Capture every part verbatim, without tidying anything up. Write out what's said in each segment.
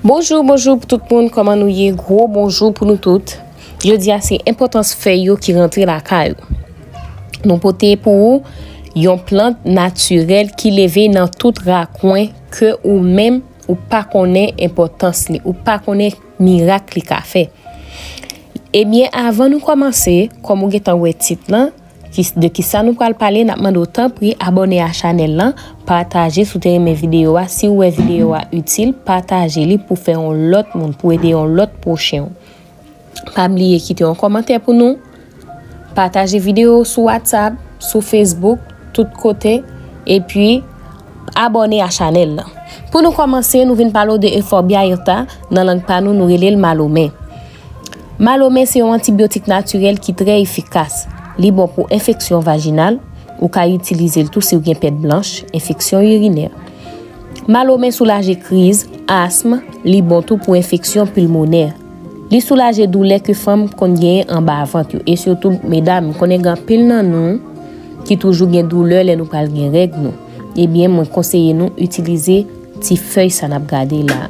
Bonjou, bonjou pou tout moun, kòman nou ye? Gwo bonjou pou nou tout. Jodi a se enpòtans fèy yo ki rantre lakay ou. Nou pote pou ou yon plant natirèl ki leve nan tout rakwen ke ou menm ou pa konnen enpòtans li, ou pa konnen mirak li ka fè. Ebyen, avan nou kòmanse, kòm ou gentan wè tit lan, ki, de kisa nou pral pale, n ap mande w tanpri abòne a chanèl lan, pataje si w te renmen videyo a. Si w wè videyo a itil, pataje li pou fè yon lòt moun, pou ede yon lòt pwochen w. Pa bliye kite yon kòmantè pou nou, pataje videyo sou WhatsApp, sou Facebook, tout kote, epi abòne a chanèl lan. Pou nou kòmanse, nou vin pale w de Euphorbia hirta, nan lang pa nou, nou rele l malomen. Malomen se yon antibyotik natirèl ki trè efikas. Li bon pou enfeksyon vajinal, ou ka itilize l tou si w gen pèt blanch, enfeksyon irinè. Malomen soulaje kriz, asm, li bon tou pou enfeksyon pilmonè. Li soulaje doulè ke fanm konn genyen anba vant yo, e sitou medam, m konnen gen anpil nan nou ki toujou gen doulè lè nou pral gen règ nou. Ebyen, mwen konseye nou itilize ti fèy sa n ap gade la.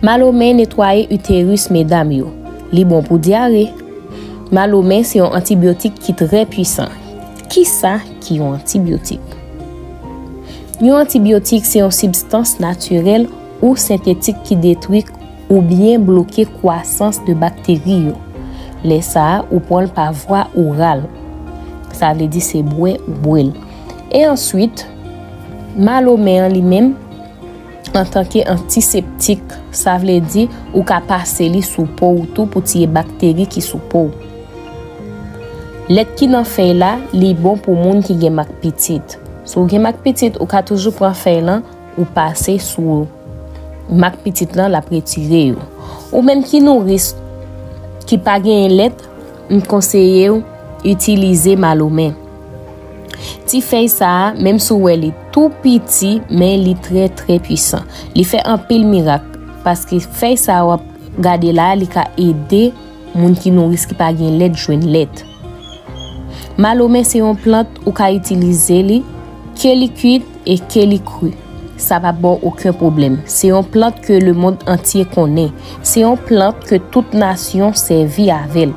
Malomen netwaye iteris medam yo. Li bon pou dyare. Malomen se yon antibyotik ki trè pwisan. Kisa ki yon antibyotik? Yon antibyotik se yon sibstans natirèl ou sentetik ki detwi oubyen bloke kwasans de bakteri yo. Lè sa a, ou pran l pa vwa oral. Sa vle di se bwè ou bwè l. E answit, malomen an li menm, antanke antiseptik, sa vle di ou ka pase li sou po w tou pou tiye bakteri ki sou po w. Lèt ki nan fèy la, li bon pou moun ki gen mak pitit. Si w gen mak pitit, ou ka toujou pran fèy lan, ou pase sou mak pitit lan, l ap retire yo. Ou menm ki nouris, ki pa genyen lèt, m konseye w itilize malomen. Ti fèy sa a, menm si w wè li tou piti, men li trè, trè pwisan. Li fè anpil mirak, paske fèy sa a w ap gade la, li ka ede moun ki nouris ki pa gen lèt jwenn lèt. Malomen se yon plant ou ka itilize li, ke li kwit e ke li kri. Sa p ap ba w okenn pwoblèm. Se yon plant ke lemonn antye konnen. Se yon plant ke tout nasyon sèvi avè l.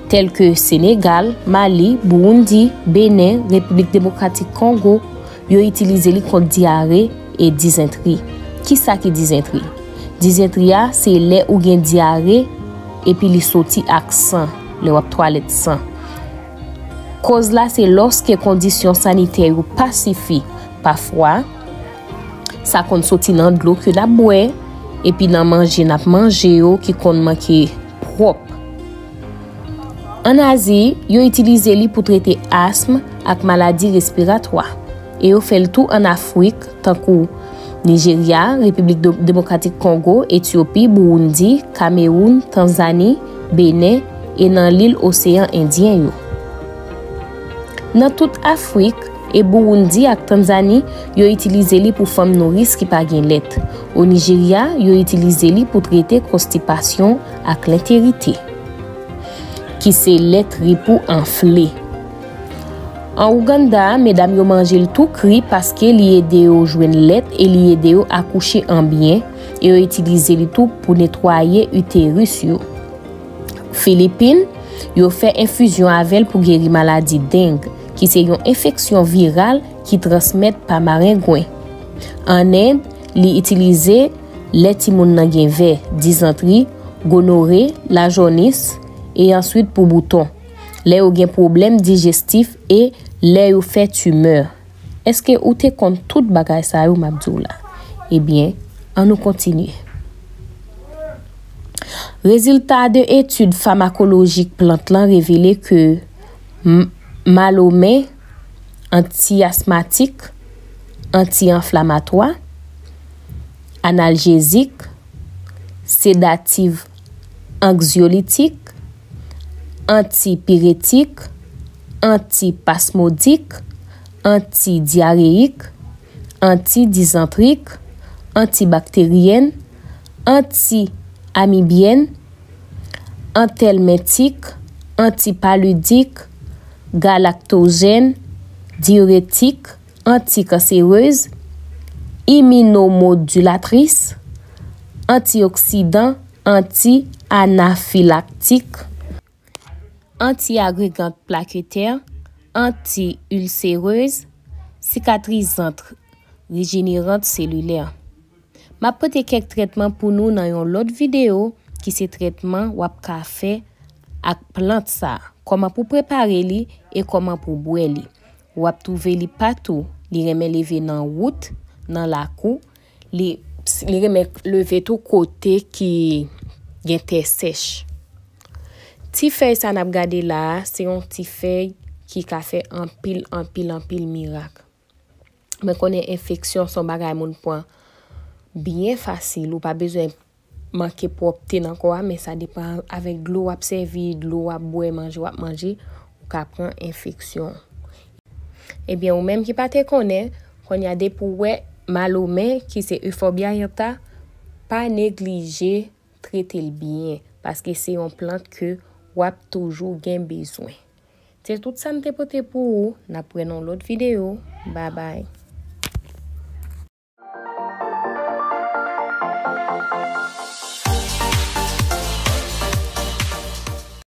Tèl ke Senegal, Mali, Burundi, Benen, Repiblik Demokratik Kongo, yo itilize li kont dyare e dizentri. Kisa ki dizentri? Dizentri a, se lè ou gen dyare epi li soti ak san, lè w ap twalèt san. Koz la, se lòske kondisyon sanitè yo pa sifi. Pafwa, sa konn soti nan dlo ke n ap bwè, epi nan manje n ap manje yo ki konn manke pwòp. Ann Azi, yo itilize li pou trete asm ak maladi respiratwa. E yo fè l tou ann Afrik, tankou Nijerya, Repiblik Do-, Demokratik Kongo, Etyopi, Burundi, Kamewoun, Tanzani, Benen, e nan lil Oseyan Endyen yo. Nan tout Afrik, e Burundi ak Tanzani, yo itilize li pou fanm nouris ki pa gen lèt. O Nijerya, yo itilize li pou trete konstipasyon ak lenterite, ki se lèt ri pou anfle. An Ouganda, medam yo manje l tou kri paske li ede yo jwenn lèt e li ede yo akouche an byen, e yo itilize li tou pou netwaye iteris yo. Filipin, yo fè enfizyon avè l pou geri maladi deng, ki se yon enfeksyon viral ki transmèt pa marengwen. An End, li itilize lè timoun nan gen vè, dizantri, gonore, lajònis, e answit pou bouton, lè yo gen pwoblèm dijestif e lè yo fè timè. Èske ou te konn tout bagay sa yo m ap di w la? Ebyen, ann nou kontinye. Rezilta de etid famakolojik plant lan revele ke m-, malomen anti-asmatik, anti-anflamatwa, analjezik, sedatif, ankzyolitik, antipiretik, antipasmodik, antidyareyik, antidizantrik, antibakteryen, anti-amibyèn, antèlmentik, antipalidik, galaktojèn, diretik, antikanserez, iminomodilatris, antioksidan, anti-anafilaktik, anti-agregan plaketè, anti-ilserez, sikatrizan, rejeneran selilè. M ap pote kèk trètman pou nou nan yon lòt videyo ki se trètman w ap ka fè ak plant sa, kòman pou prepare li e kòman pou bwè li. W ap twouve li patou. Li renmen leve nan wout, nan lakou. Li, li renmen leve tou kote ki gen tè sèch. Ti fèy sa n ap gade la a, se yon ti fèy ki ka fè anpil, anpil, anpil mirak. Mwen konnen enfeksyon se yon bagay moun pran byen fasil. Ou pa bezwen manke pwòpte nan kò a, men sa depann avèk dlo w ap sèvi, dlo w ap bwè, manje w ap manje, ou ka pran enfeksyon. Ebyen, ou menm ki pa te konnen, kounye a depi w wè mal o men, ki se Euphorbia hirta, pa neglije trete l byen, paske se yon plant ke w ap toujou gen bezwen. Se tout sa m te pote pou ou. N ap wè nan yon lòt videyo. Babay.